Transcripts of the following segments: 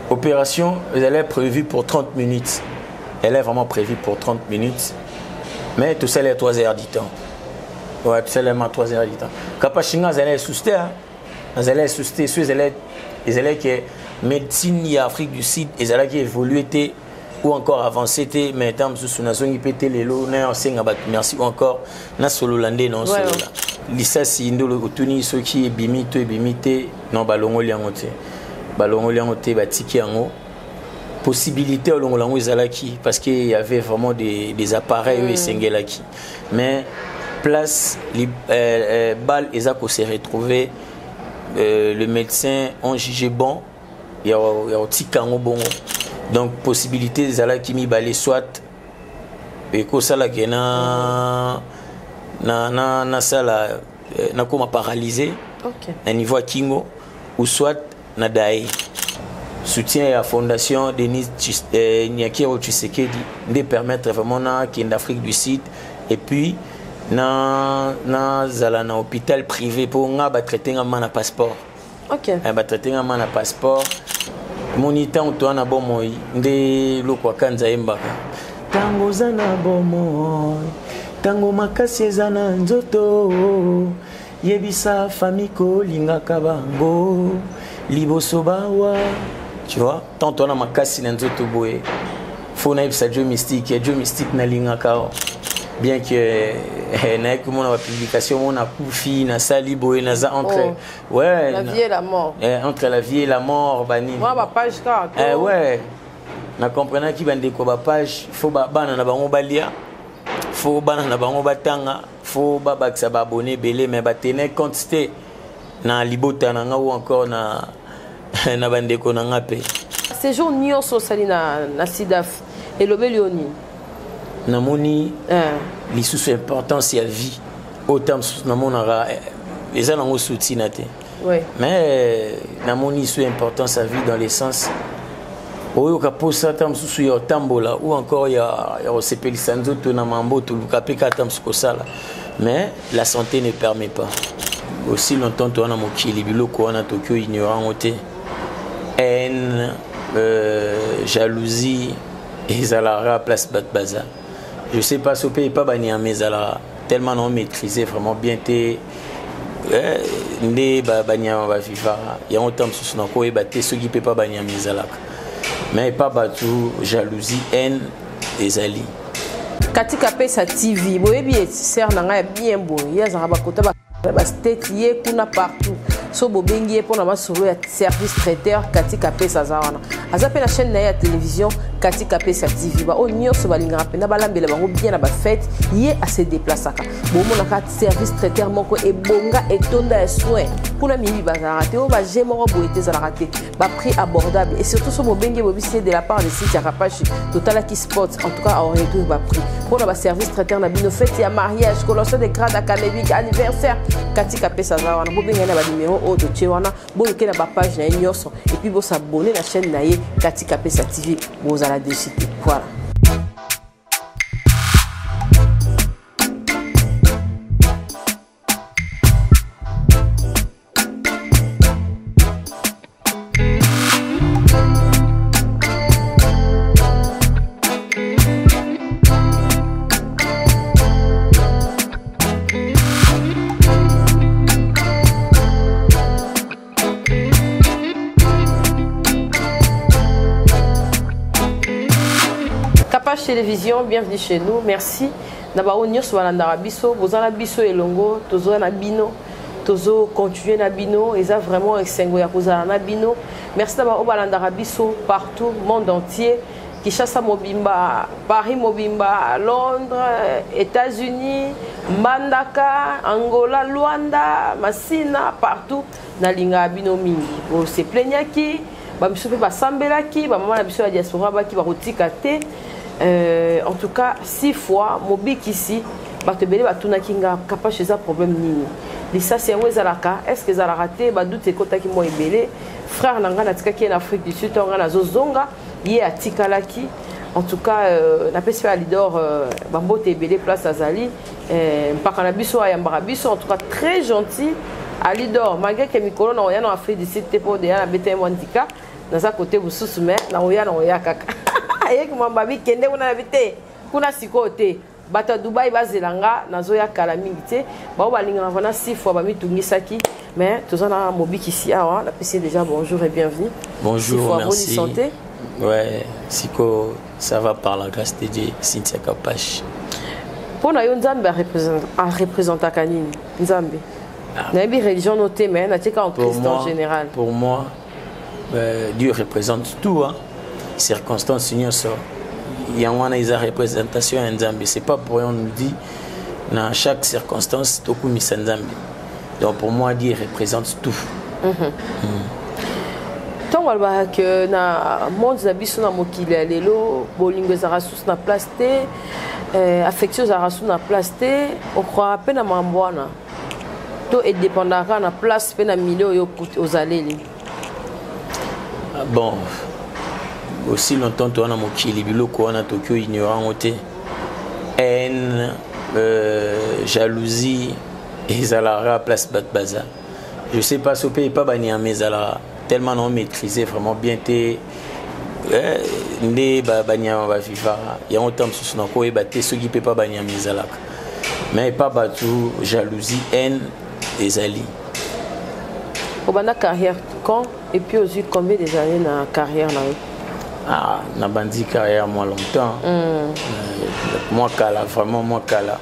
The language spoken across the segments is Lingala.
Opération elle est prévue pour 30 minutes. Elle est vraiment prévue pour 30 minutes. Mais tout ça, elle est 3 heures du temps. Ouais, tout ça, elle est 3 heures du temps. Kapashinga, elle est sous terre. Elle est sous terre. Elle est que médecine ya Afrique du Sud, elle a évolué ou encore avancé te mais ntango mosusu nazongi mpe te lelo na osenga bato merci ou encore nasolola nde na osolola lisasi nde otuni soki ebimi to ebimi te non balongoli yango te balongoli yango te batiki yango possibilité olongola yango ezalaki parce que y avait vraiment des appareils oyo esengelaki mais place balle eza kose retrouver le médecin ont jugé bon ya kotika yango bongo. Donc possibilité ezalaki mibale, soit ekosalaka na na nasala nakoma paralysé na niveau ya kingo ou soit na daye. Soutien ya fondation Denis Nyakeru Tshisekedi nde permettre vraiment nakende Afrique du Sud et puis na nazala na hôpital privé mpo nga batraite nga ma na passeport. Batraite nga ma na passeport. Moni ntango toza na bomoi nde eloko akanza yembaka ntango oza na bomoi, ntango makasi eza na nzoto, yebisa famille kolingaka bango liboso bawa. Tu vois, tant toza na makasi na nzoto boye, fo nayebisa Dieu Mystique ya Dieu Mystique nalingaka o bien que nayaki komona bapublication mona kufi nasali boye naza entre oh. Ouais, la vie et la mort. Entre la vie et la mort banini. Mwa bapage kaka. Ouais, na comprenaki bandeko bapage fo bana na bango balia, fo bana na bango batanga, fo babakisa baabonné ebele, mais batene compte te na libota na nga ou encore na bandeko na nga mpe. Séjour nyonso osali na Sidaf elobeli yo nini? Namoni lisusu importance ya vie oyo ta mosusu namonaka eza nango sutina te. Mais namoni lisusu importance ya vie dans le sens oyoka mposa ta mosusu ya otambola ou encore ya kosepelisa nzoto na mambo toluka mpe kaka ta mosusu kosala, mais la santé ne permet pas. Aussi longtemps toza na mokili, biloko wana toki oignore yango te. Haine, jalousie ezalaka place bato baza. Je sais pas so mpe epa banyama ezalaka tellement na maîtriser vraiment bien te nde banyama bavivaka yango. Ta mosusu nakoyeba te soki mpe pa banyama ezalaka, mais epa bato jalousie, haine ezali. Katika Pesa TV, boyebi sœur na ngai ya bien boye, ye azalaka bakota bastate, ye kuna partout. So bobengi ye mpona masolo ya service traiteur, Katika Pesa aza wana. Aza mpe na chaîne na ye ya télévision, Katika Pesa TV. Baoyo nyonso balingaka mpenza balambela bango bien na bafete, ye ase déplaçaka. Bomonaka service traiteur moko ebonga etonda ya soin kuna, miyibi bazalaka te, oyo baje moko boye te ezalaka te, baprix abordable. Et surtout so bobengi, bobisi ye de la part de site ya Kapashi, totalaki spot, en tout cas aoréduire baprix mpona baservice traiteur na bino, fête ya mariage, collation de grade académique, anniversaire. Katika Pesa aza wana. Bobengai na banimero oyo totie wana, boluke na bapage na ye nyonso et puis bosabone na chaîne na ye, Katika Pesa TV. Bozala déçus te. Voilà. Capage Télévision, bienvenue chez nous. Merci. Na bango nyonso balandaka biso, boza na biso elongo, toza na bino, tozo continuer na bino. Eza vraiment esengo ya kozala na bino. Merci na bango balandaka biso partout, monde entier. Kinshasa mobimba, Paris mobimba, Londres, États-Unis, Mbandaka, Angola, Luanda, Masina, partout. Nalingaka bino mingi. Bose plaignaki, bamisu mpe basambelaki, bamama na biso ya diaspora baki bakotika te. En tout cas, six fois mobikisi. Bato ebele batunaki nga: "Kapache, eza problème nini? Lisasi yango ezalaka, est ce que ezalaka te?" Badoute ekotaki mwa ebele. Frère na ngai natikaki ye na Afrique du Sud, ntango ngai nazozonga, ye atikalaki. En tout cas, napesi mpe Alidor bambote ebele place azali, mpaka na biso ayambaka biso. En tout cas, très gentil Alidor, malgré que mikolo na oya na Afrique du Sud te mpo deya nabeta ye mwa ndika. Naza côté mosusu mais nakoya nakoya kaka. Ayeki mwamba bikende kuna na bi te. Kuna sikoyo te. Bato ya Dubai bazela nga nazoya kala mingi te. Bao balingaka vraiment Sifa bamitungisaki mais toza na mobikisi awa napesi déjà bonjour et bienvenue. Bonjour, Sifa, merci. Bonne santé. Ouais, siko ça va par la grâce de Dieu, Cynthia Kapash. Mpo na yo Nzambe areprésentaka nini Nzambe? Nayebi religion no te mais natieka en Pour Christ moi, en général. Pour moi, Dieu représente tout, hein. Circonstance nyonso. Yango wana eza représentation ya Nzambe. C'est pas pour rien on nous dit dans chaque circonstance tokumisa Nzambe. Donc pour moi, Dieu représente tout. Ntango alobaka ke na monde na biso na mokili ya lelo bolingo ezalaka susu na place te, affection ezalaka susu na place te, ocroire mpe na makambo wana to edépendaka kaka na place mpe na milieu oyo ozaleli? Ah, bon, aussi longtemps toza na mokili, biloko wana toki oignore yango te. Haine, jalousie ezalaka place bato baza. Je sais pas so mpe epa banyama ezalaka tellement na maîtriser vraiment bien te nde banyama bavivaka yango. Ntango mosusu nakoyeba te soki mpe pa banyama ezalaka, mais epa bato jalousie, haine ezali. Obanda carrière quand et puis ozwi combien des années na carrière na yo? Ah, nabandi carrière moi longtemps. Moi kala, vraiment moi kala.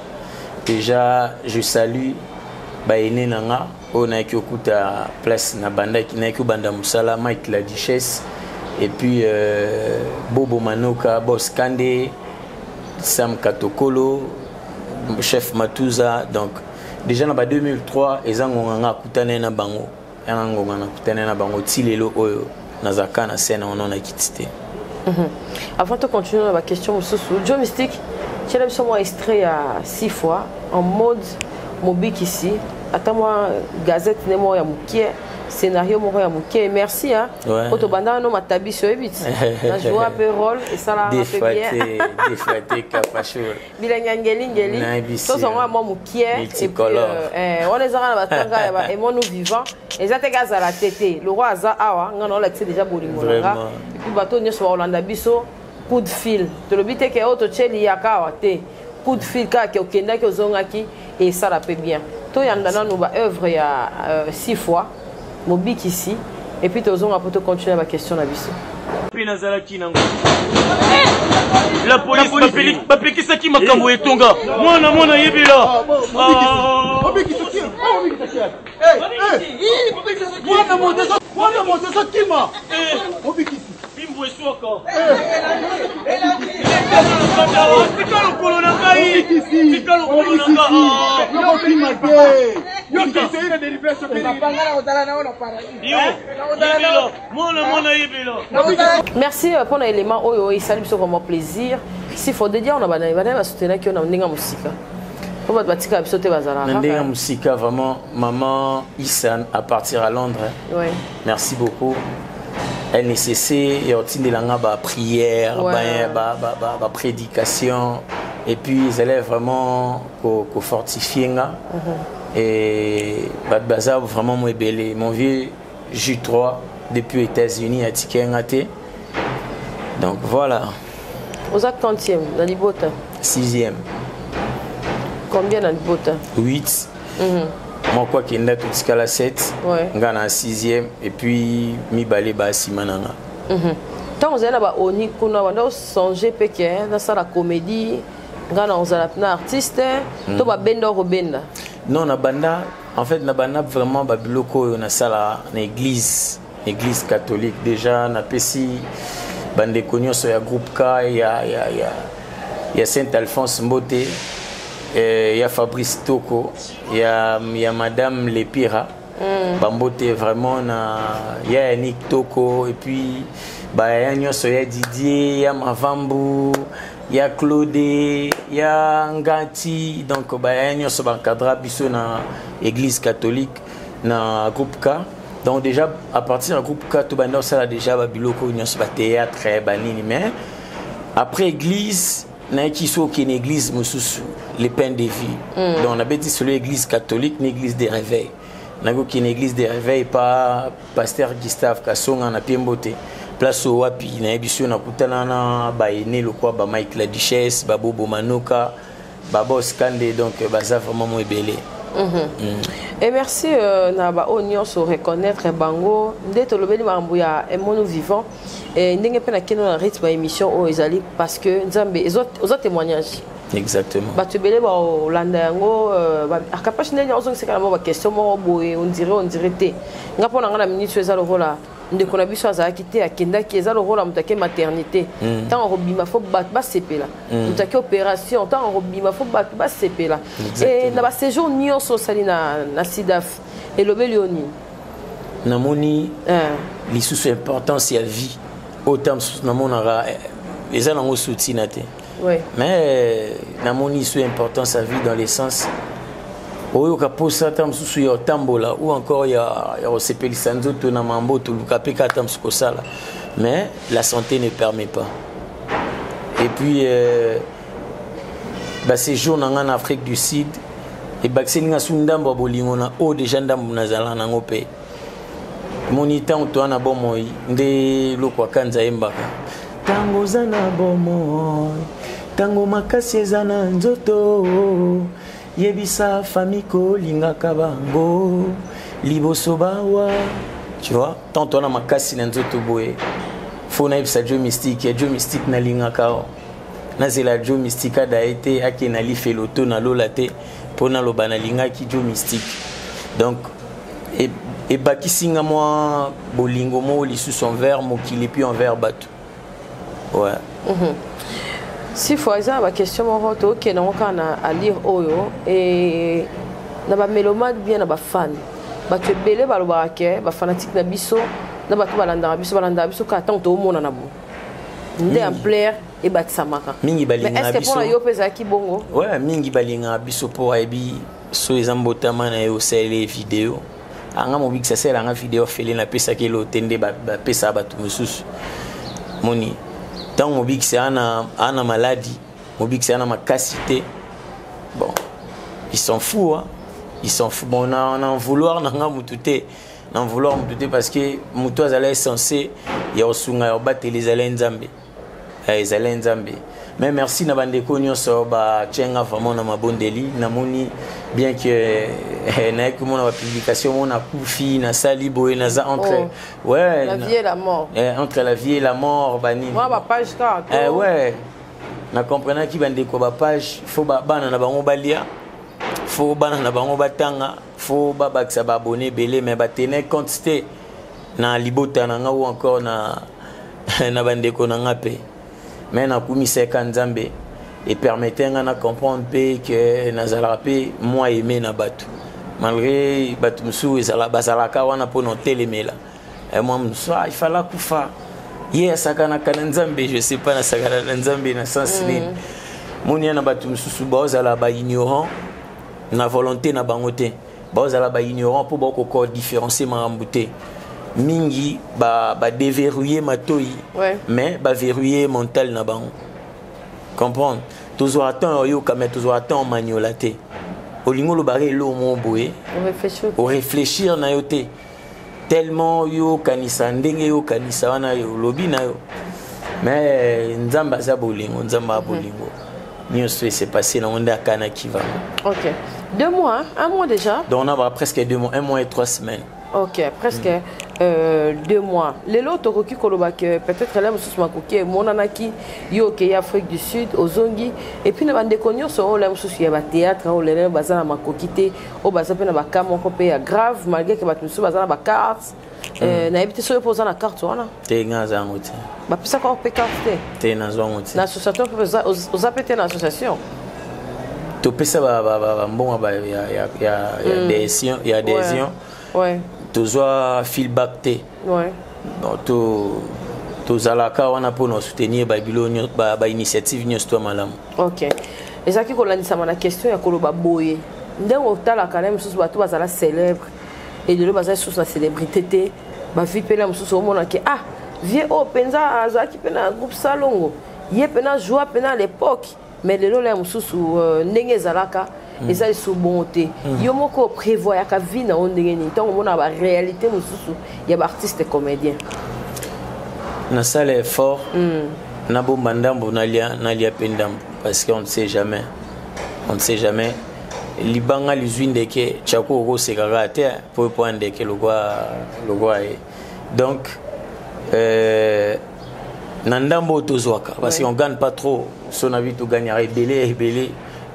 Déjà, je salue baene na nga oyo nayaki okuta place nabandaki, nayaki obanda mosala, Mike la Duchesse et puis Bobo Manoka, Boss Kande, Sam Katokolo, chef Matuza. Donc déjà na ba 2003 eza ngonga nga akutani na bango, yanga ngonga nakutani na bango ti lelo oyo nazalaka na scène wana nakiti te. Avant de continuer na baquestion mosusu, Joe Mystique, tiela biso mwa extrait ya six fois en mode mobikisi, ata mwa gazette ne moko ya mokie, scénario moko ya mokie. Merci, hein. Ouais. Po tobandaka no matabisi, oyebi ti na joua mpe rôle esalaka mpe bien. Defate defate Kapasho. Bilenge ya ngelingeli. Nayebisi, tozonga mwa mokie et puis, Multicolore. Wana ezaka na batanga ya ba aimons nous vivant, eza te azala te te le roi aza awa, nga na olakisi déjà bolingo na nga. Vraiment. Et puis bato nyonso bakolanda biso, coup de fil, tolobi te ke oyo totieli yaka awa te, coup de fil kaka ke okendaki ozongaki esala mpe bien. Toyanda nanu baœuvre ya six fois mobikisi et puis tozonga mpo tocontinue baquestion na biso. Mpe nazalaki nango la police bapekisaki makambo etonga mwana mwana yebela. Mwana moto ezokima, mobikisi. Bimbo eswaka, tika lokolo na ngai, tika lokolo na ngai. Yokokima te. Yo yebela mwana mwana yebela. Merci mpona élément oyo esali biso vraiment plaisir. Sifo dedia ona banani banani basoutenaki yo na ndenge ya mosika po bato batikaka biso te bazalaka? Na ndenge ya mosika, vraiment maman Isan à partir à Londres. Merci beaucoup. NCC ya otindelanga baprière, baprédication et puis ezalait vraiment kofortifie nga. Et bato baza vraiment mo ebele. Mon vieux J3 depuis États-Unis atiki nga te. Donc voilà. Oza quantième na libota? Sixième. Combien na libota? 8. Moko akenda, totikala 7. Nga na sixième et puis mibale basima na nga. Ntango ozali na baoni kuna, banda osonge mpe ke nasala comédie, nga na ozala na artiste to babenda okobenda? Non, na banda, en fait na banda vraiment babiloko oyo nasala na église, église catholique. Déjà napesi bandeko nyonso ya groupe K ya Saint Alphonse mbote, ya Fabrice Toko, ya madame Lepira, bambote vraiment na ya Yannick Toko et puis baya nyonso ya Didier, ya Mavambu, ya Claude, ya Ngati. Donc baya nyonso baencadra biso na église catholique na groupe K. Donc déjà à partir ya groupe K tobanda kosala déjà babiloko nyonso, bathéâtre, banini. Mais après église nayaki so okende église mosusu, le Pain de Vie. Donc nabeti solo église catholique na église des réveil. Nayaki kokende église des réveil pa pasteur Gustave Kasonga na pie mbote. Place oyo wapi nayebi soki nakutana na baene lokwa ba Mike la Duchesse, babobo Manoka, babos Kande, donc baza vraiment mo ebele. Et merci na baoyo nyonso reconnaître bango nde tolobeli makambo ya Emono Vivant. Ndenge mpe nakende na rythme ya émission oyo ezali parce que Nzambe oza témoignage. Exactement. Bato ebele baolanda yango, Akapashi ndenge ozongisaka na mo baquestion moko boye, on dirait te nga mpo na nga na minute oyo eza lokola ndeko na biso azalaki te, akendaki, eza lokola moto ake maternité, ntango akobima fo bato basepela, moto ake opération, ntango akobima fo bato basepela. E na baséjour nyonso osali na Sidaf, elobeli yo nini? Namoni lisusu importance ya vie oyo ta mosusu namonaka eza nango sutina te. Mais namoni lisusu importance ya vie dans le sens oyoka mposa ata mosusu ya otambola ou encore ya kosepelisa nzoto na mambo toluka mpe kaka ata mosusu kosala, mais la santé ne permet pas. Et puis baséjour na nga na Afrique du Sud ebakiseli nga su ndambo ya bolingo na oyo déjà ndambo nazala nango. Mpe moni ntango toza na bomoi nde eloko akanza ayembaka: ntango oza na bomoi, ntango makasi eza na nzoto, yebisa famille kolingaka bango liboso bawa. Tu vois, tant toza na makasi na nzoto boye, fo nayebisa Joe Mystique ya Joe Mystique nalingaka o nazela Joe Mystique ada ye te akende na lifelo to nalola te mpo naloba nalingaki Joe Mystique. Donc ebakisi nga mwa bolingo moko lisusu envers mokili, puis envers bato, ouais. Sifo eza na baquestion moko tokende yango kaka na alire oyo e na bamélomane bien na bafan. Bato ebele balobaka ke bafanatique na biso na bato balandaka biso, balandaka biso kaka ntango toomona bo nde ampleur ebatisamaka. Mingi balingaka biso. Mpona yo mpe ezalaki bongo? Ouais, mingi balingaka biso mpo ayebi so eza mbotama na ye, osaleli video. Anga mobikisi asalelanga video fele, napesaki elo te nde bapesaka bato mosusu. Moni ntango mobikisi aa na maladi, mobikisi aa na makasi te, bon, ils s'en fout, hein? Ils s'en fout. Bon, na vouloir na nga mutu te, na vouloir mutu te, parce que mutu azala censé ya kosunga, ya kobatela, ezala Nzambe, ezali Nzambe. Mais merci na bandeko nyonso batienga vraiment na mabondeli. Namoni bien que nayaki komona bapublication mo nakufi, nasali boye, naza entre oh, ouais, la vie et la mort. Entre la vie et la mort, banini. Bapage kaka. Ouais, na comprenaki bandeko bapage, fo bana na bango balia, fo bana na bango batanga, fo babakisa baabonné ebele, mais batenir compte te na libota na nga ou encore na bandeko na nga mpe. Mais nakumisaka Nzambe, epermettre nga na comprendre mpe ke nazalaka mpe mwa aimé na bato, malgré bato mosusu bazalaka wana mpona otelemela mwa mosusu: ah, ifala kufa, ye asakanaka na Nzambe. Je sais pas nasakana na Nzambe na sens nini. Moni ya na bato mosusu baozala baignorant na volonté na bango te, baozala baignorant mpo bakoka différencier makambo te. Mingi badéverrouiller ba matoi, mais baverrouiller mental na bango. Comprendre, tozwaka temps oyoka, mais tozwaka temps omaniola te. Olingi olobaka eloko moko boye, oréfléchir na yo te, tellement yo okanisa ndenge yo okanisa wana, olobi na yo. Mais Nzambe aza bolingo, Nzambe aza bolingo. Nyonso ese passé nango nde akanaki vraiment. Ok, 2 mois, un mois déjà. Donc on a presque 2 mois, 1 mois et 3 semaines. Ok, presque 2 mois. Lelo tokoki koloba ke peut-être la mosusu makoki emonanaki yo okei Afrique du Sud, ozongi, et puis na bandeko nyonso oyo la mosusu ya bathéâtre oyo lelo baza na makoki te, oyo baza mpe na baka moko mpe ya grave, malgré ke bato mosusu baza na bacarte. Nayebi te soki mpe oza na carte wana. Te, nga aza yango te. Bapesaka mpe carte te? Te, nazwa yango te. Na association mpe oza mpe te na association? Topesa bambongo ya adhésion, tozwa feedback te. Bon, tozalaka wana mpona soutenir babilo, bainitiative nyonso to malamu. Ok, ezalaki kolandisama na question ya koloba boye: ndenge otalaka na mosusu bato bazala célèbre, elelo baza lisusu na célébrité te, bavi mpe na mosusu omonaki: ah, vie oyo mpenza azalaki mpe na groupe Salongo, ye mpena joie mpena à l'époque, mais lelo la mosusu ndenge ezalaka eza lisusu bongo te. Yo moko prévoyaka vie na yo ndenge nini ntango omona baréalité mosusu ya baartiste comédien? Nasala effort nabomba ndambo, nalia, nalia mpe ndambo, parce qu'on ne sait jamais, on ne sait jamais. Libanga lizwi ndeke tiako, okoseka kaka te po ya ndeke lokwa ye. Donc na ndambo oyo tozwaka, parce qu'on gagne pas trop, so na bi togagnaka ebele ebele,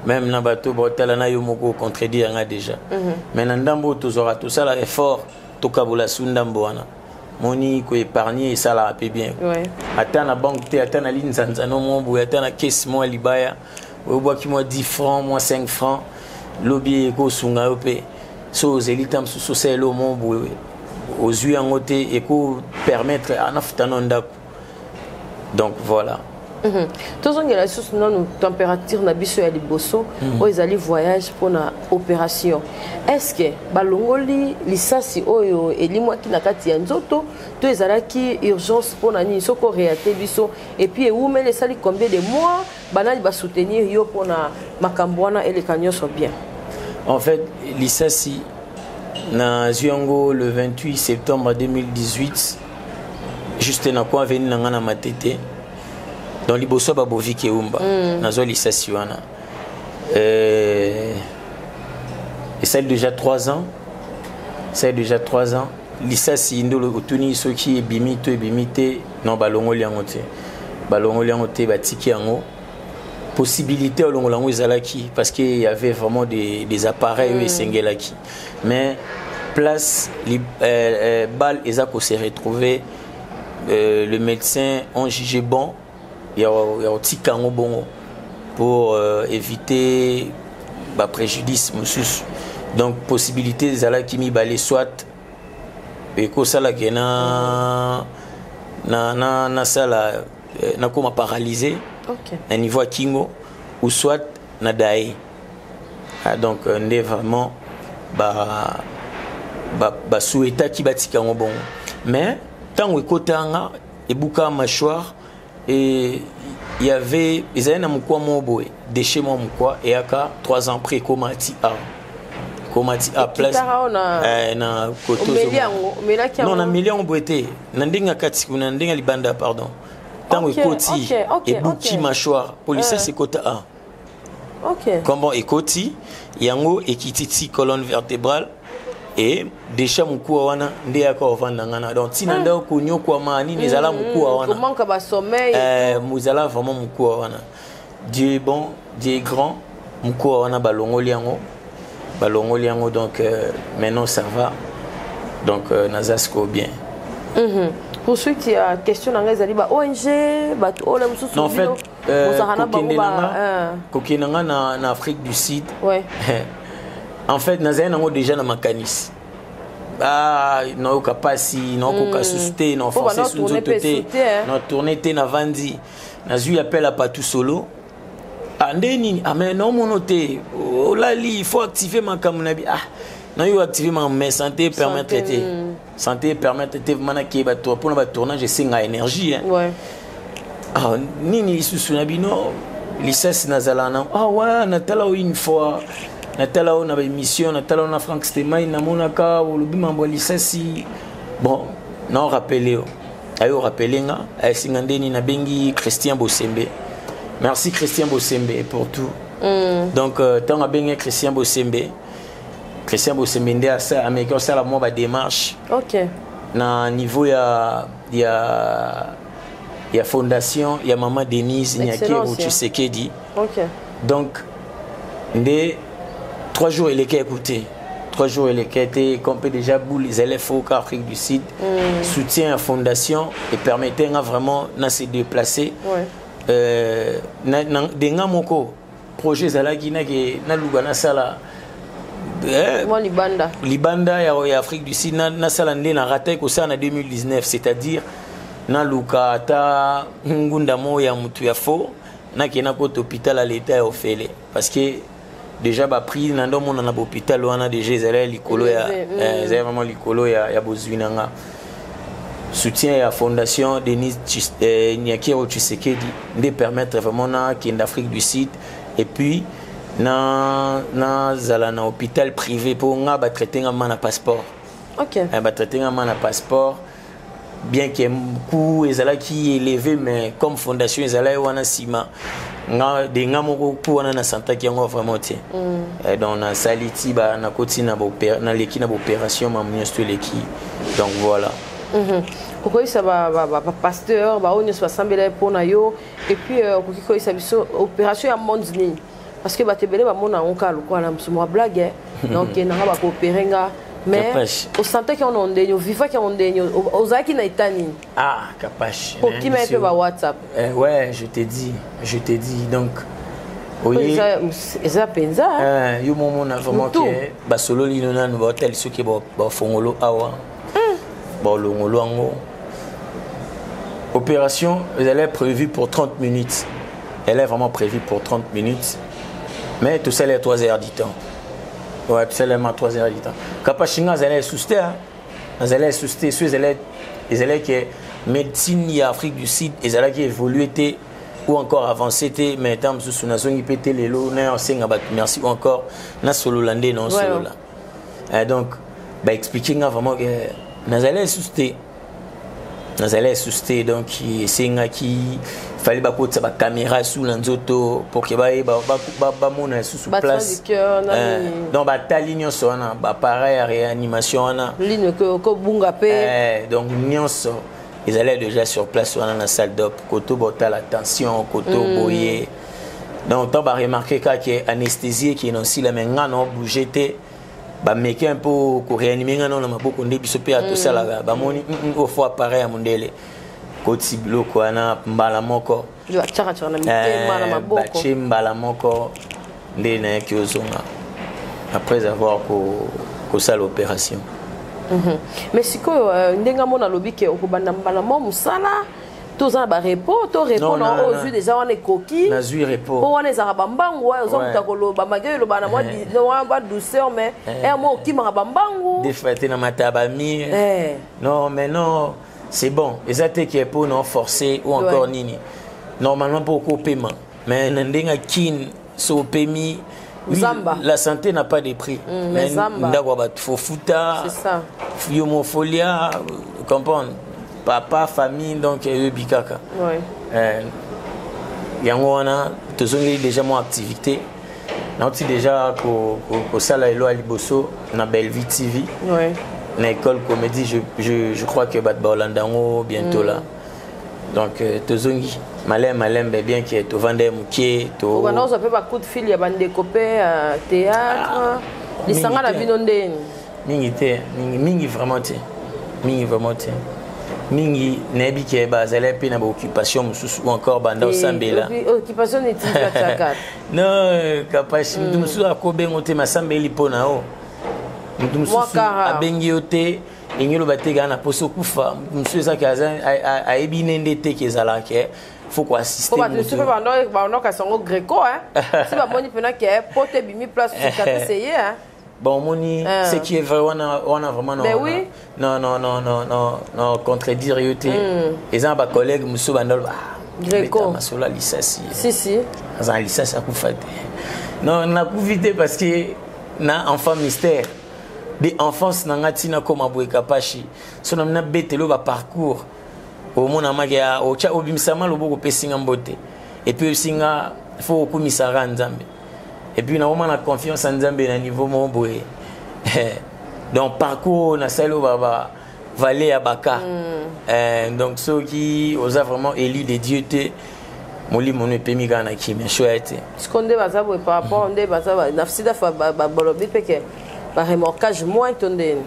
même na bato baotala na yo moko contredire yanga déjà. Mais na ndambo oyo tozwaka, tosala effort tokabola su ndambo wana. Moni koépargne esalaka mpe bien. Ata na banque te, ata na linzanzano mwa boye, ata na kese mwa libaya, oyobwaki mwa 10 francs, mwa 5 francs, lobi ekosunga yo mpe. So ozeli ta mosusu, osalela mwa boye, ozwi yango te, ekopermettre anafuta no ndako. Donc voilà. Tozongela lisusu nanu température na biso ya liboso oyo ezali voyage mpona opération. Est ce que balongoli lisasi oyo elimwaki na kati ya nzoto to ezalaki urgence mpona nini? Soki oreate biso, et puis ewumeli, esali combien de mois? Banani basoutenir yo mpona makambo wana eleka nyonso bien? En fait, lisasi nazwi yango le 28 septembre 2018, juste na kwa aveni na nga na Matete, donc liboso ya babovi keumba. Nazwa lisasi wana, esali déjà 3 ans, esali déjà 3 ans. Lisasi nde otuni soki ebimi to ebimi te. Non, balongoli yango te, balongoli yango te, batiki yango. Possibilité olongola yango ezalaki, parce que y avait vraiment des appareils oyo esengelaki, mais place balle eza kose retrouver, le médecin ont jugé bon ya kotika yango bongo pour éviter bapréjudice mosusu. Donc possibilité ezalaki mibale: soit ekosalaka na nasala nakóma paralysé na niveau ya kingo, ou soit na daye. Ah, donc nde vraiment basouhaitaki batika yango bongo. Mais ntango ekotanga, ebuka mâchoire et il y avait, ezali na mokwa moko boye, déchet mwa mokwa eyaka. 3 ans après, ekóma ti a ekóma ti a place na koto. Non, na meli yango boye te, na ndenge ya kati kuna, na ndenge ya libanda, pardon. Ntango ekoti, ebuki mâchoire po lisasi ekota a comment ekoti yango, ekiti ti colonne vertébrale e déjà mokuwa wana nde yaka ovanda nga na. Donc ntina nde konyokwama nini, ezala mokuwa wana, ezala vraiment mokuwa wana. Dieu est bon, Dieu est grand. Mokuwa wana balongoli yango, balongoli yango. Donc maintenant ça va, donc naza sikoyo bien. Poursuite ya question na ngai ezali ba ONG, bato oyo na mosusu. En fait, kokende nga na Afrique du Sud, en fait nazali nango déjà na makanisi. Ah, nayoka mpasi, naokoka susu te, naforce su nzoto te, na tourne te. Navandi, nazwi appel ya Patu Solo. Ah, nde nini? Ah, mais naomono te, olali, il faut activer makambo na bi. Ah, nayo activer makambo, mais santé permettre te, santé permettre te vraiment nakeyeba mpona batournage esenga énergie, hein. Ah, nini lisusu na bino? Lisasi nazala na, ah ouais, natala oyo une fois, natala oyo na baémission, natala oyo na Frank Stemai, namonaka olobi mambo ya lisasi. Bon, naorapele yo, ayo rapele nga, ayesinga ndeni. Nabengi Christian Bosembe. Merci Christian Bosembe pour tout. Donc ntango abengi Christian Bosembe, Christian Bosembe nde ameki osala mwa badémarche na niveau ya fondation ya mama Denise Nyakeru Tshisekedi. Donc nde 3 jours eleki, écouté, 3 jours eleki te, comme déjà boule ezali foka Afrique du Sud, soutien ya fondation epermettait nga vraiment na se déplacer. Na de nga moko projet ezalaki nake naluka nasala mwa libanda. Libanda ya Afrique du Sud, nasala nde na ratai kosala na 2019, c'est-à-dire naluka ata ngunda moko ya motu ya fo, nakende nakota hôpital ya leta ya ofele, parce que déjà baprix na nde omona na bahôpital wana déjà ezali ya likolo ya ezali vraiment likolo ya bozwi na nga. Soutien ya fondation Denise Nyakeru Tshisekedi nde permettre vraiment nakende Afrique du Sud et puis na nazala na hôpital privé, mpo nga batraite nga ma na passeport. Batraite nga ma na passeport. Bien que coût ezalaki élevé, mais comme fondation ezalaki wana nsima nga de nga moko ku wana nasantaki yango vraiment te. Donc nasali ti nakoti na naleki na baopération, mamu nyonso to eleki, donc voilà. Okoyebisa bapasteur baoyo nyonso basambela ye mpo na yo, et puis okoki koyebisa biso opération ya monde nini, parce que bato ebele bamona yango kaka lokola mosu mwa blague, donc nanga bakoopérer nga, mais osantaki yango na ndeni, ovivaki yango ndeni, ozalaki na état nini? Ah, Kapash. Okima ye mpe ba WhatsApp. Ouais, je te dis, je te dis, donc oye eza mpenza. Yo momona vraiment ke basololi no nanu, baotali soki bafongolo awa, balongolo yango. Opération elle est prévue pour 30 minutes, elle est vraiment prévue pour 30 minutes, mais tout ça, elle est 3 heures du temps. Ouais, tout ça 3 heures du temps. Kapashinga azali esusu te, azali esusu te. So ezalaki ke médecine ya Afrique du Sud ezalaki évolué te ou encore avancé te, mais ntango mosusu nazongi mpe te. Lelo na osenga bato merci ou encore nasolola nde naosolola. Donc baexpliquer nga vraiment ke nazali lisusu te, nazali lisusu te. Donc esengaki fallait bakotisa bacaméra su na nzoto pour ke bayeba, bamona lisusu place. Donc batali nyonso wana, baappareil ya réanimation wana. Lino kobunga mpe. Donc nyonso ezali déjà sur place wana na salle d'op, koto botala tension, koto boye. Donc ntango baremarquer kaka anesthésie ekende na osila, mais nga na obouge te. Bameki un peu koréanimer nga nao na maboko nde biso mpe ya tosalaka. Bamoni ofo appareil ya mondele koti biloko wana mbala moko. Batie mbala moko nde nayaki ozonga après avoir kosala opération. Mais sikoyo, ndenge amona alobi ke okobanda mbala mo mosala, toza na barepos to repos na oyo ozwi déjà wana ekoki? Nazwi repos. Mpo wana ezalaka bambangu wana oza moto akoloba malgré eloba na mwa douceur, mais ere mo okimaka bambangu. Des fois te na mata bamire. Non, mais non, c'est bon, eza te ke mpo na forcer ou encore nini. Normalement mpo okopema, mais na ndenge kine so opemi. Oui, la santé n'a pas de prix. Mais ndako ya bato fofuta yo mofolia, comprendre papa, famille, donc eyebi kaka. Yango wana tozongeli déjà mwa activité, nauti déjà kosala elo ya liboso na Bellevue TV na école comédie. Je crois que bato baolanda yango bientôt là. Donc tozongi malembe malembe, bien ke tovanda ye moke. Obanda ozwa mpe bacoup de fil ya bandeko mpe théâtre, lisanga na bino ndeni? Mingi te, mingi mingi vraiment te, mingi vraiment te. Mingi nayebi ke bazali mpe na baoccupation mosusu ou encore banda osambela. Occupation netiatiaka. Non, Kapasi, mutu mosusu akobengo te, masambeli mpo na yo. Mutu mosusu abengi yo te, ndenge oloba te kaka na poso okufa. Mosusu ezaki ayebi ne nde te ke ezalaka faut koassister. Bato mosusu mpe bandokasa yango greco si bamoni mpena ke po te ebimi place cicatrice ye. Bon, omoni, ce qui est vrai wana, wana vraiment non. Ben oui. Non, non, non, non, non, non, contredire yo te. Eza na bacollègue mosusu banda oloba Greco masolo ya lisasi. Si si. Aza na lisasi, akufa te. Non, nakufi te parce que na enfant mystère de enfance na nga ntina koma boye. Kapashi, so na nabeteli oyo baparcours, omona maki otya obimisama loboko, opesinga mbote, et puis oyebisinga fo okumisaka Nzambe, et puis nakoma na confiance ya Nzambe na niveau moko boye. Donc parcours oyo nasali oyo ba vallée ya baka. Donc soki oza vraiment élu de Dieu te, molimo no epemi kaka na kimia shoya te. Siko nde baza boye par rapport nde baza na sida, balobi mpe ke baremorquage moins to ndeni?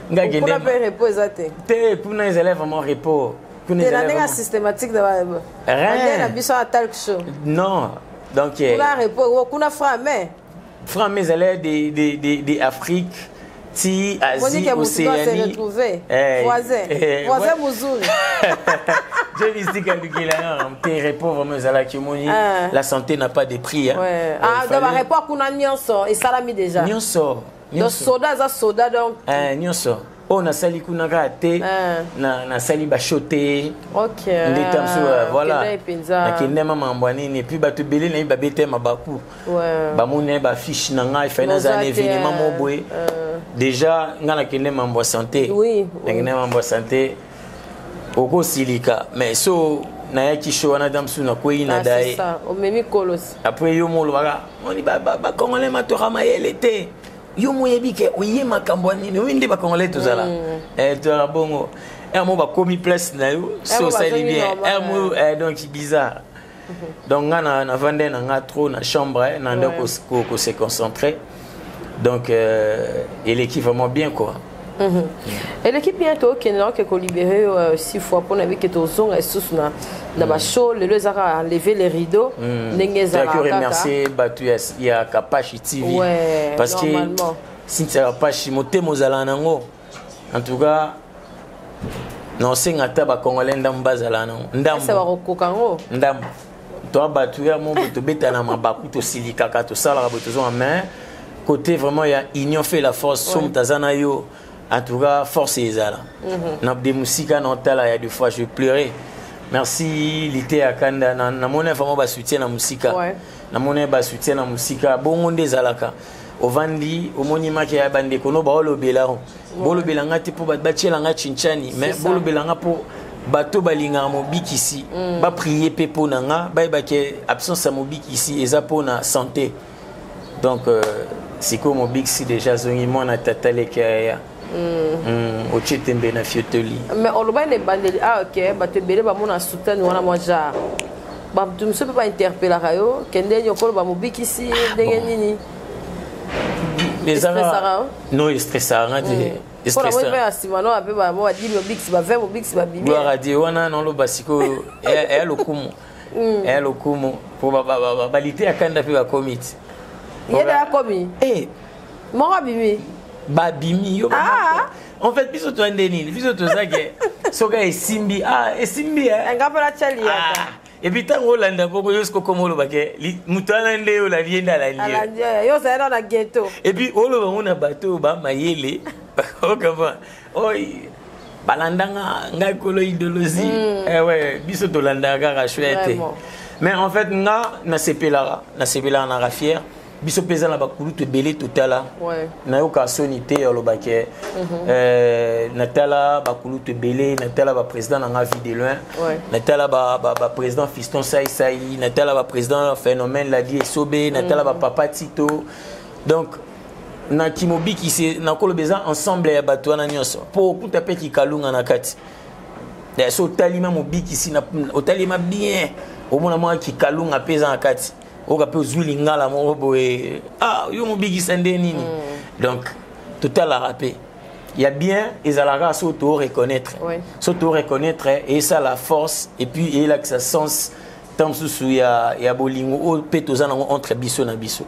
Kuna mpe repos eza te? Te, kuna ezali vraiment repos. Te, na ndenge systématique na biso ya talk show. Non, donc kuna repos, kuna frame. Frame ezali de Afrique ti Asie, Océanie. Voisin, voisin mozuri. Je mystique alukela te repos vraiment ezalaki. Omoni, la santé n'a pas de prix, hein. Ouais. Ah, donc barepos kuna nyonso esalami déjà? Nyonso. Donc soda aza soda donc. Nyonso oyo nasali kuna kaka te, nasali bashow te nde ta mosusu, voilà, nakende ma makambo ya nini. Et puis bato ebele nayebi babete mabaku, bamoni bafiche na ngai, fai nazala na événement mo boye. Déjà nga nakende mambo ya santé. Oui. Nakende mambo ya santé, okosilika, mais so nayaki show wana, ta mosusu nakwei na Ah, c'est daye. ça, omemi kolosi. Après yo mo olobaka moni bacongolais matoka mayele te, yo mo oyebi ke oye makambo ya nini, oyi nde bacongolais tozala. Eh, tozala bongo ere mo bakomi place na yo so mo osali bazongi bien. normal, Ere mo donc bizarre. Donc nga navandai na nga trop na chambre, na nde kose concentrer. Donc eleki vraiment bien quoi. Eleki bien. Tokende na oke kolibérer yo six fois mpona yebi ke tozonga lisusu na bashow. Lelo ezaka enlever les rideaux ndenge ezalaka Tozalaki kaka. Remercier bato ya Kapashi TV parce que normalement. Cynthia Kapashi, motema ozala nango, en tout cas naosenga ata bacongolais ndambo bazala nango. Ese Ndambo bakokoka yango. Ndambo toa bato ya mo boye, tobetana mabaku, tosilikaka, tosalaka boye, tozonga. Mais côté vraiment ya union fait la force, so moto aza na yo, en tout cas force ezala na de mosika na otala ya des fois je pleurais. Merci lite ya kanda. Namoni vraiment basoutien na mosika. Namoni basoutien na mosika bongo nde ezalaka. Ovandi, omoni maki ya bandeko no baolobela o bolobela nga te mpo bato batiela nga chinchani, mais C'est ça. bolobela nga mpo bato balingaka mobikisi baprier mpe mpo na nga, bayebake absence ya mobikisi eza mpo na santé. Donc sikoyo mobikisi déjà azongi, mwana tata leki aya. Otie tembe na fiotoli. Mais olobaki na ebandeli, ah ok, bato ebele bamona soutane wana mwa genre bato mosusu mpe bainterpelaka yo kende nini, okoloba mobikisi ndenge nini? Estressaka? Non, estressaka nga te. Mpona moi mpe ya nsima no mpe bamo badimi mobikisi, ba 20 mobikisi babimi. Gloire à Dieu. Wana noloba sikoyo eya lokumu, eya lokumu po balite ya kanda mpe bakomi ti. Ye nde akomi. Eh, moko abimi. Babimi yo. Ah. En fait biso toza nde nini, biso toza ke soki esimbi, ah esimbi, eh. Nga mpe natya liyaka. Ah. Et puis ntango olanda bongo, yo siko koma oloba ke moto wana nde olandi ye nde alandi yo. Alandi yo, ozali nao na ghetto. Et puis oloba ngo na bato oyo bamayele okama oy balandanga ngai kolo idéologie. Eh ouais, biso tolandaka kaka shwe te. Vraiment. Mais en fait nga nasepelaka naka fier. Biso mpe eza na bakulutu ebele totala. Nayoka soni te olobake natala bakulutu ebele, natala baprésident na nga Vie de Loin, natala baprésident Fiston Saisai, natala baprésident Phénomène Ladi Esobe, natala bapapa Tito. Donc na kimobikisi nakoloba eza ensemble ya bato wana nyonso mpo okuta mpe kikalunga na kati. So otalima mobikisi, otalima bien, omona mwa kikalunga mpe eza na kati, oyoka mpe ozwi lingala moko boye, ah yo mobikisa nde nini. Donc totalaka mpe ya bien ezalaka so to reconnaître, so to reconnaître esala force et puis eyelakisa sens ntango mosusu ya bolingo oyo mpe toza nango entre biso na biso.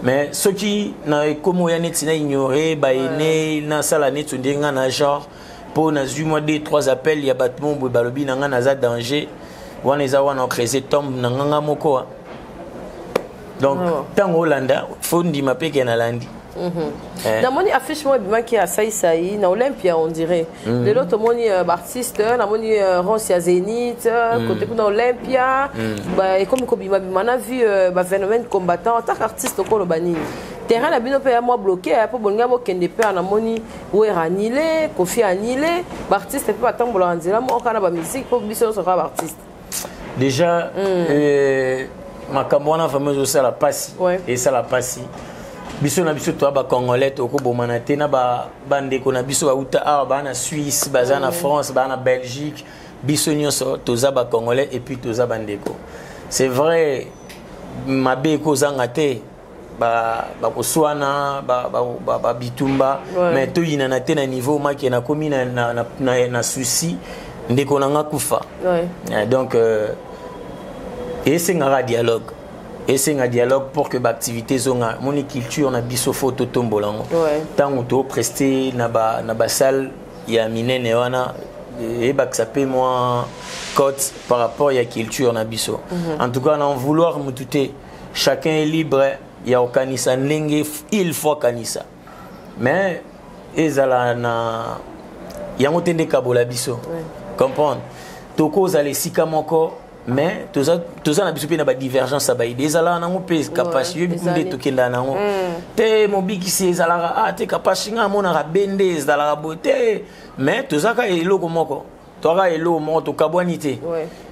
Mais soki na ekomi oya neti na ignore baene, nasala neti ndenge nga na genre mpo nazwi mwa deux trois appels ya bato mo boye, balobi na nga naza danger, wana eza wana ocrese tombe na nganga moko wa. Donc ntango olanda, fo ndima mpe ke nalandi. Eh. Namoni affiche moko ebimaki ya Saisai na Olympia, on dirait lelo tomoni baartiste, namoni Ronce ya Zénith, côté kuna Olympia. Ekomi kobimabima na vu baphénomène combattant. En tant qu'artiste, okoloba nini? Terrain na bino mpe ya mwa bloqué mpo bolinga bokende mpe namoni Wera annulé, Kofi annulé, baartiste mpe batambolaka nzela moko kaka na bamusike mpo biso nyonso kaka baartiste. Déjà makambo wana vraiment ezosala mpasi. Esala mpasi. Biso na biso toya bacongolais, tokobomana te na bandeko na biso bauta awa, baa na Suisse, baza na France, baa na Belgique. Biso nyonso toza bacongolais et puis toza bandeko. C'est vrai, mabe ekozanga te, bakoswana, babitumba, mais toyinana te na niveau make nakomi na souci ndeko na nga kufa. Donc esengaka dialogue, esenga dialogue pour que baactivité ezonga. Moni culture na biso fo totombola yango. Ntango topreste na basalle ya minene wana, eyebakisa mpe mwa cote par rapport ya culture na biso. En tout cas, na vouloir mutu te, chacun est libre ya kokanisa ndenge il faut akanisa, mais ezala na yango te nde kabola biso. Comprendre, tokozala esika moko. Mais toza na biso mpe na badivergence ya baide ezalaka nango mpe. Kapashi, yoyebi nde tokendaka nango te. Mobikisi ezalaka a te. Kapashi, nga amonaka be nde ezalaka boye te, mais tozaka eloko moko, toaka eloko moko, tokabwani te.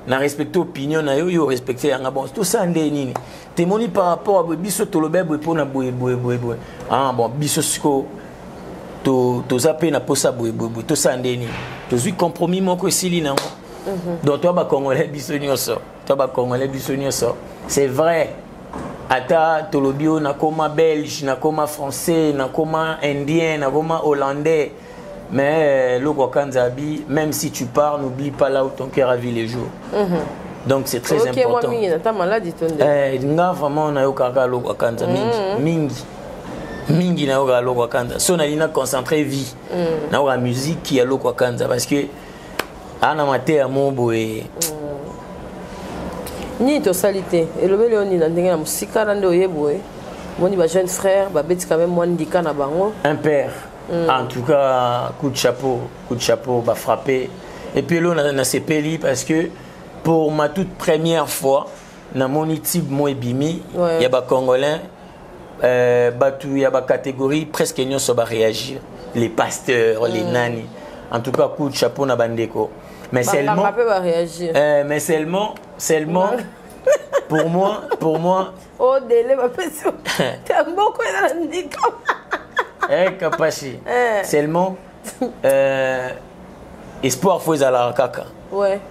Na respecte opinion na yo, yo respecte yanga. Bon, tosala nde nini? Temoni par rapport a boye, biso toloba boye mpona boye boye boye boye. Ah bon, biso sikoyo toza mpe na posa boye boye boye, tosala nde nini? Tozwi compromis moko, esili nango. Donc toa bacongolais biso nyonso, toa bacongolais biso nyonso. C'est vrai, ata tolobi oyo nakoma belge, nakoma français, nakoma indien, nakoma hollandais, mais eloko akanza abi: même si tu pars, n'oublie pas là où ton cœur a vu les jours. Donc c'est très important. Eh, nga vraiment nayokaka eloko akanza mingi mingi mingi. Nayokaka eloko akanza so nali na concentré vie, nayoka musique ya eloko akanza parce que ana mateya mo boye. Nini tosali te, elobeli oyo nini na ndenge na mosika na nde oye boye, omoni bajeune frère babeti quand même mwa ndika na bango. Un père. En tout cas, coup de chapeau, coup de chapeau, bafrappé. Et puis là nasepeli parce que pour ma toute première fois namoni type mo ebimi ya bacongolais, bato ya bacatégorie presque nyonso baréagir, les pasteurs, les nani. En tout cas, coup de chapeau na bandeko. Mais seulement mais seulement pour moi oh, délai bapesi te mboko eza na ndika. Eh, Kapashi, seulement espoir fo ezalaka kaka.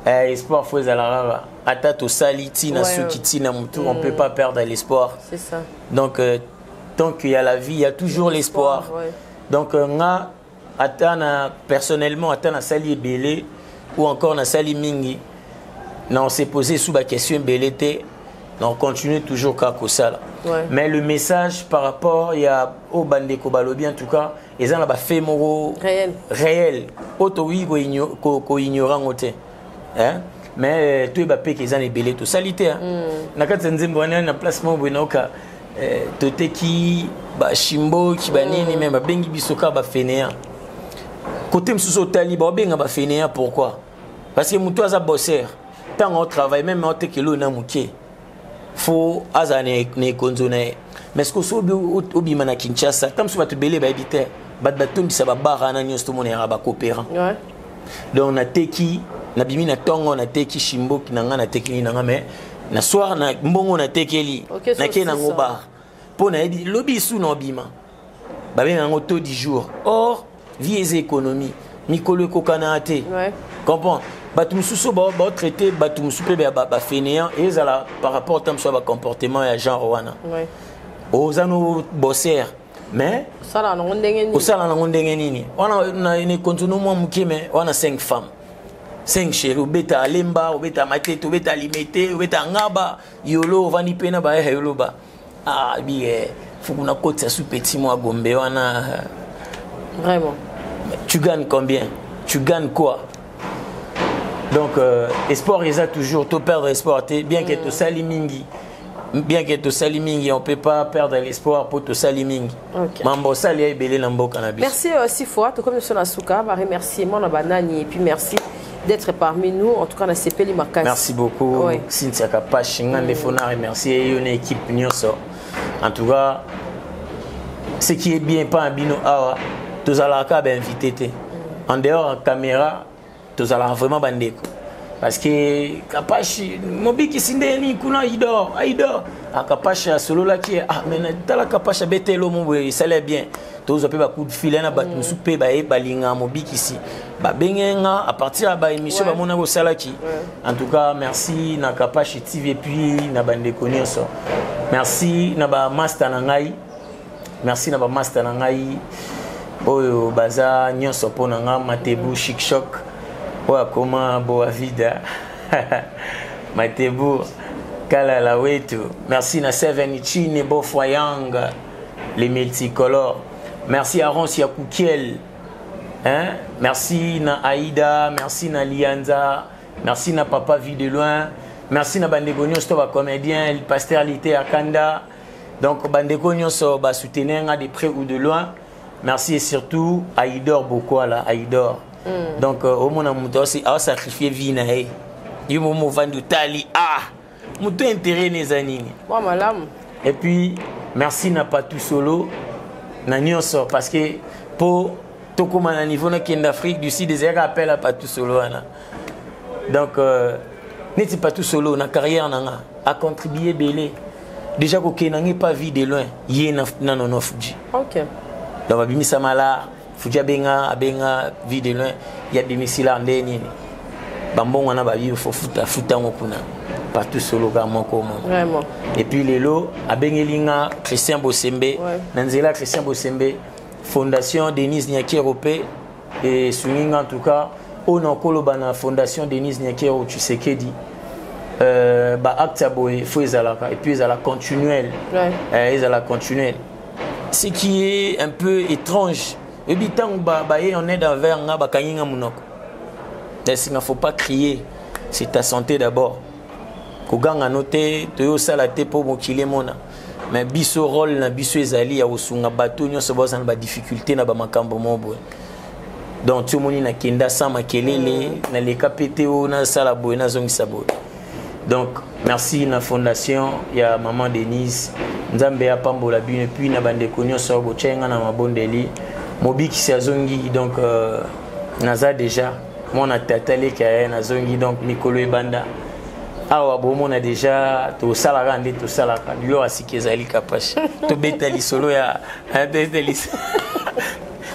Eh, espoir fo ezalaka kaka. Ata tosali ntina suki ntina motu, on peut pas perdre l'espoir. C'est ça. Donc tant qu'il y a la vie, il y a toujours l'espoir. Donc nga ata na personnellement, ata nasali ebele ou encore nasali mingi, na on s'est posé sous baquestion ebele te, na on continue toujours kaka kosala. Mais le message par rapport ya oyo bandeko balobi, en tout cas eza na bafe moko réel, réel oyo tokoki koignore yango te, hein? Mais toyeba mpe ke eza na ebele tosali te, hein? Na kati ya nzembo wana, na place moko boye, naoka toteki bashimboki banini, me babengi biso kaka bafainéant. Kote mosusu otali, baobenga bafainéant pourquoi? Parce que motu aza bosser, ntango aotravaille, même aotekela oyo na moke, fo azala na ekonzo na ye. Mais ce que so obima na Kinshasa, ta mosusu bato ebele bayebi te, bato batondisa babara wana nyonso, tomona yaka bacoopérant. Donc nateki, nabimi na ntongo, nateki shimboki na nga, natekeli na nga, mais na soir na mbongo natekeli, nakei nango bar mpo nayebi lobi isu na obima, babenga yango taux du jour. Or vie eza économie, mikolo ekokana te. Comprend bato mosusu baotraite bato mosusu mpe bafainéant, ezala par rapport ta mosusu ya bacomportement ya genre wana. Oza no bosser, mais osala nango ndenge nini? Osala nango ndenge nini wana na ekonzo mwa moke, mais wana 5 femmes, 5 chéri, obeta Alemba, obeta Matete, obeta Limete, obeta Ngaba, Yolo, ovandi mpe na baya yolo ba ah bi eh, faut kuna kotisa su petit mwa Gombe wana. Vraiment. Tu gagnes combien? Tu gagnes quoi? Donc espoir eza toujours, to perdre espoir te, bien que tosali mingi, bien que tosali mingi, on peut pas perdre l'espoir po tosali mingi. Mambo osali ya ebele na mboka na biso. Merci Sifoa, tokomi biso na suka. Baremerciement na banani et puis merci d'être parmi nous. En tout cas, nasepeli makasi. Merci beaucoup, Cynthia Kapashi. Nga nde fo na remercier yo na équipe nyonso. En tout cas, ce qui est bien pa na bino awa, tozalaka kaka bainvité te. En dehors ya caméra, tozalaka vraiment bandeko, parce que Kapashi, mobikisi nde nini kuna, aidor aidor, Kapashi asololaki, ah mais tala, Kapashi abetelo mo boye, esali bien. Tozwa mpe bacoup de fil na bato mosusu mpe baye balingaka mobikisi, babenge nga à partir ya baémission bamonaki osalaki. En tout cas, merci na Kapashi TV et puis na bandeko nyonso. Merci na bamaster na ngai, merci na bamaster na ngai oyo baza nyonso mpo na nga, Matebu Chic Choc oyo akoma Boavida, Matebu Kalala wetu. Merci na Seven Chine Bofoyang, les multicolores. Merci à Ronsi Kukiel, hein? Merci na Aïda, merci na Lianza, merci na Papa Vie de loin, merci na bandeko nyonso to bacomédien, pasteur Lité Akanda. Donc bandeko nyonso basoutenir nga de près ou de loin, merci. Et surtout Aïdor Bokwala, Aïdor. Donc omona moto aosacrifie vie na ye. Yo momo ovandi otali, ah, moto intérêt ne eza nini? Mwa malamu. Et puis merci na Patou Solo na nyonso, parce que po tokóma na niveau nakende Afrique du Sud, ezalaka appel à Patou Solo wana. Donc neti Patou Solo na carrière na nga acontribue ebele. Déjà kokende nange pas vie de loin ye na Nono Fuji. Donc babimisa mala Fuji, abenga vie de loin, ye abimisi lar nde nini, bambongo wana babi fo futa futa yango kuna. Partout Solo kaka moko moko. Et puis lelo abengeli nga Christian Bosembe. Na nzela Christian Bosembe, Fondation Denise Nyakeru mpe esungi nga. En tout cas, oyo nakoloba na Fondation Denise Nyakeru Tshisekedi, baacte ya boye fo ezalaka, et puis ezala continuel. Ezala continuel. Ce qui est un peu étrange, ebi ntango baye en aide envers nga, bakangi nga monoko. Esinga faut pas crier, c'est ta santé d'abord. Koganga no te, toyosala te mpo mokili emona. Mais biso, rôle na biso ezali ya kosunga bato nyonso baza na badifficulté na bamakambo mo boye. Donc ti omoni nakenda sans makelele, naleka pe te oyo nasala boye, nazongisa boye. Donc merci na fondation ya maman Denise, Nzambe apambola bino. Et puis na bandeko nyonso oyo botyai nga na mabondeli, mobikisi azongi. Donc naza déjà mwana tata leki aye, nazongi. Donc mikolo ebanda awa, bomona déjà tosalaka nde tosalaka biloko ya sika. Ezali Kapashi, tobeta lisolo ya tobeta lisolo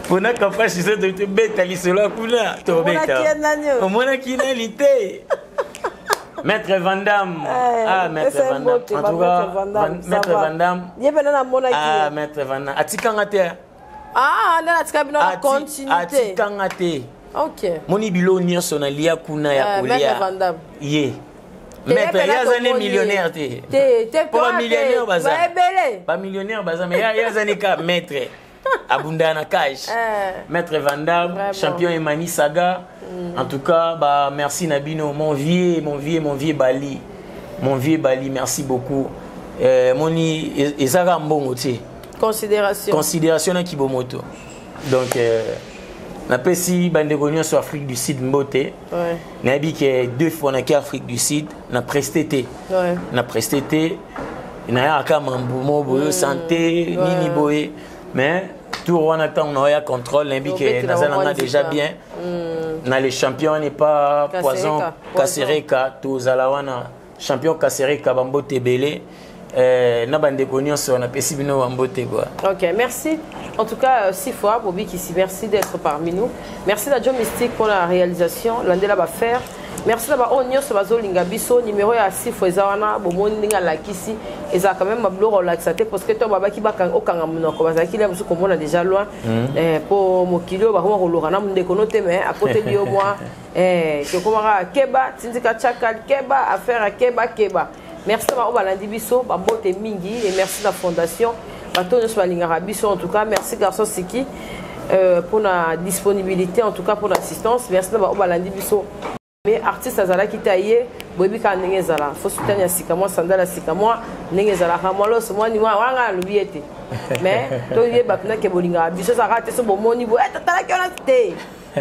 mpona Kapashi, so tobeta lisolo ya kuna, tobeta. Omonaki nani te? Maître Vandam. Ah, Maître Vandam. En tout cas, Maître Vandam. Ye pena namonaki. Ah, Maître Vandam. Atikanga te. Ah, nde natika bino na continuité. Atikanga te. Moni bilo nyonso nalia kuna ya kolia. Ye. Maître, ye aza ne millionnaire te. Te. Po bamillionnaire baza. Baebele. Bamillionnaire baza, mais ye aza ne ka maître. Abunda na cage. Maître Vandam, champion Emani Saga. En tout cas, bah, merci Nabino, mon vieux, mon vieux, mon vieux Bali. Mon vieux Bali, merci beaucoup. Moni, ezaka mbongo te. Considération. Considération na kibomoto. Donc, napesi bandeko nyonso Afrique du Sud mbote. Nayebi ke deux fois naki Afrique du Sud, na preste te. Na preste te. Nayaka mambumo boye, santé, nini boye. Mais tour wana, ntango naoya contrôle, nayebi ke naza nanga déjà bien. Na les champions n'est pas Poison Kasereka, tozala wana champion Kasereka, bambote ebele. Na bandeko nyonso napesi bino bambote quoi. Ok, merci. En tout cas, six fois, Bobby Kissi, merci d'être parmi nous. Merci à Joe Mystique pour la réalisation, Landela Bafer. Merci d'avoir oyo nyonso bazolinga biso. Numéro ya sifo eza wana, bomoni ndenge alakisi. Ezala quand même mabiloko olakisa te, parce que to babaki okanga monoko, bazalaki lia mosusu komona déjà loin po mokili oyo bakoma koluka na ndeko no te, mais akoteli yo mwa tokomaka keba tindika tiaka keba affaire keba keba. Merci na baoyo balandi biso, babote mingi, et merci na fondation, bato nyonso balingaka biso. En tout cas, merci garçon Siki pour la disponibilité, en tout cas pour l'assistance. Merci na baoyo balandi biso. Mais artiste azalaki te, aye boyebi kaka ndenge ezala, fo sutani ya sika, mwa sandale ya sika, mwa ndenge ezalaka, mwa loso, mwa nima wana alobi ye te. Mais toyeba mpena ke bolingaka biso, ezalaka te so bomoni boye totalaki wana te.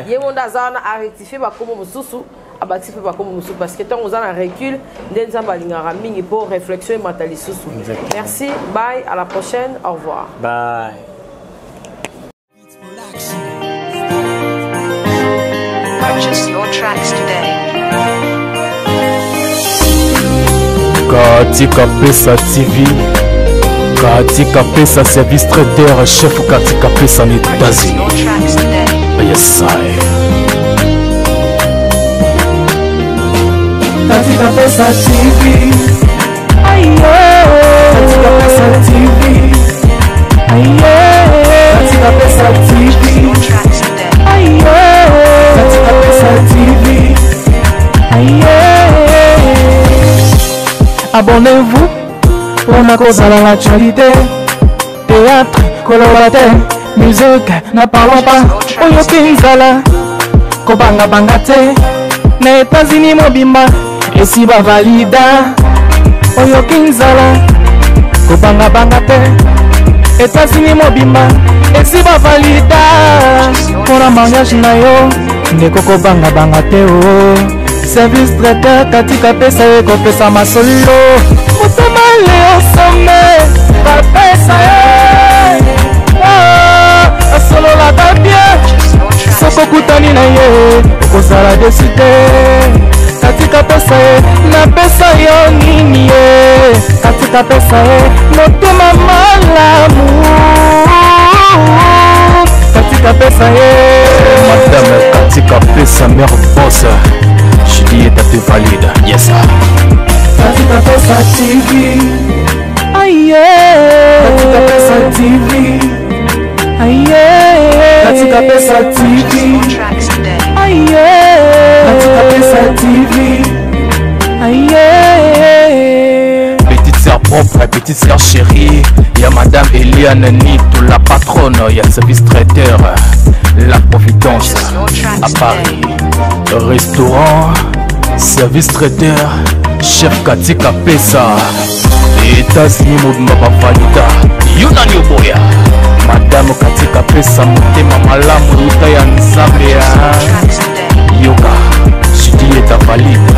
Ye mo nde aza wana, arectifie bakombo mosusu, abakisi mpe bakombo mosusu, parce que ntango oza na recul nde Nzambe alingaka mingi mpo réflexion emata lisusu. Merci, bye, à la prochaine, au revoir. Bye. Purchase your tracks today. Katika Pesa TV, Katika Pesa service traiteur chef, Katika Pesa na Purchase États-Unis. your tracks today. Yes, I. Katika Pesa TV. Katika Pesa TV. Katika Pesa Purchase TV. your tracks today. Katika Pesa TV. Abonnez-vous mpona kozala na actualité, théâtre koloba te, musique n'en parlons pas. Oyoki nzala, kobangabanga te, na États-Unis mobimba esi bavalida. Oyoki nzala, kobangabanga te, États-Unis mobimba esi bavalida. Mpona mariage na yo, ndeko, kobangabanga te o. Service traiteur katika pesa ye kopesa masolo. Motema leosome bapesa ye. Ah, asololaka bien. Soki okutani na ye okozala desu te. Katika pesa ye napesa yo nini ye. Katika pesa ye motema malamu. Katika pesa ye. Madame Katika Pesa, mère boss. Juliette te valide. Yes, sir. Katika Pesa TV. Aye. Katika Pesa TV. Aye. Katika Pesa TV. Aye. Katika Pesa TV. Aye. Petite sœur propre, petite sœur chérie. Il y a Madame Eliane Nito, la patronne. Il y a service traiteur, la Providence à Paris. Restaurant, service traiteur, chef Katika Pesa. États-Unis, mobimba bavalida. Yo nani oboya? Madame Katika Pesa, motema malamu, luta ya Nzambe ya. Yoka, Juliette valide.